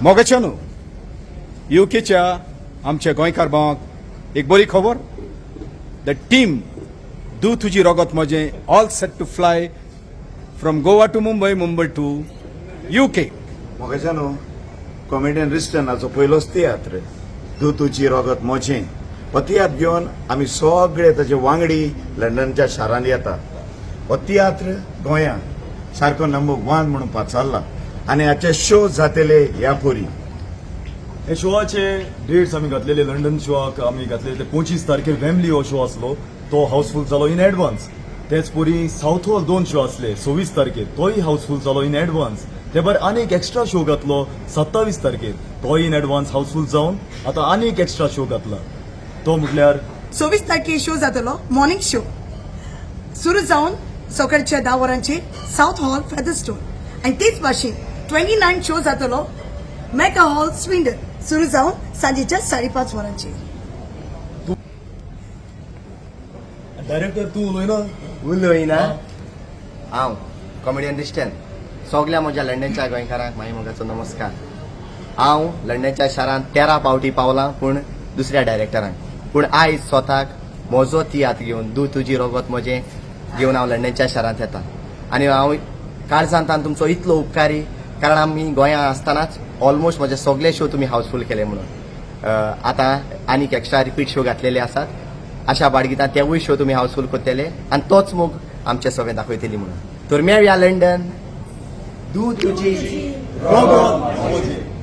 मोगाच्यानो, युकेच्या आमच्या गोंयकार भावांक एक बरी खबर. The team दू तुजी रोगत म्हजें all set to fly from Goa to Mumbai, Mumbai to UK. मोगाच्यानो, comedian रिस्टनाचो पयलोच तियात्र तूं तुजी रोगत मोजें हो तियात्र घेवन आमी सगळे ताचे वांगडी लंडनच्या शारांत येता. हो तियात्र गोंयांत सारको नंबर वन म्हणून पाचारला आनी हाचे शो जातले ह्या पुरी. हे शोआचे डेट्स आमी घातलेले. लंडन शोआक आमी घातलेले ते 25 तारखेर. वेम्बली हो शो आसलो, तो हाऊसफूल जालो इन एडवान्स. तेच परी साऊथ हॉल दोन शो आसले 26 तारखेर, तोय हाऊसफूल जालो इन एडवान्स. ते भायर आनीक एक्स्ट्रा शो घातलो 27 तारखेर, तोय इन एडवान्स हाऊसफूल जावन आतां आनीक एक्स्ट्रा शो घातला, तो म्हटल्यार 26 तारखे शो जातलो. मॉर्निंग शो सुरू जावन सकाळच्या 10 वरांचेर साऊथ हॉल, फेदरस्टोन. आनी तेच भाशेन 29 शो जातलो मेका हॉल, स्विंडन, सुरू जावन सांजेच्या 5:30 वरांचेर. डायरेक्टर, तूं उलयना? उलयना. हांव कॉमेडियन रिस्टन. सगल्या म्हज्या लंडनच्या गोंयकारांक माई मोगाचो नमस्कार. हांव लंडनच्या शारांत 13 पावटी पावलां, पूण दुसऱ्या डायरेक्टरांक. पूण आयज स्वताक म्हजो तियात्र घेवन, दू तुजी रोगत म्हजें घेवन हांव लंडनच्या शारांत येता आनी हांव काळजांतान तुमचो इतलो उपकारी, कारण आमी गोंयांत आसतनाच ऑलमोस्ट म्हजे सगळे शो तुमी हाऊसफूल केले म्हणून. आतां आनीक एक्स्ट्रा रिपीट शो घातलेले आसात. आशा बाळगिता तेवूय शो तुमी हाऊसफूल करतले आनी तोच मोग आमचे सगळे दाखयतली म्हणून. तर मेळया लंडन. दू तुजी रोगत म्हजें.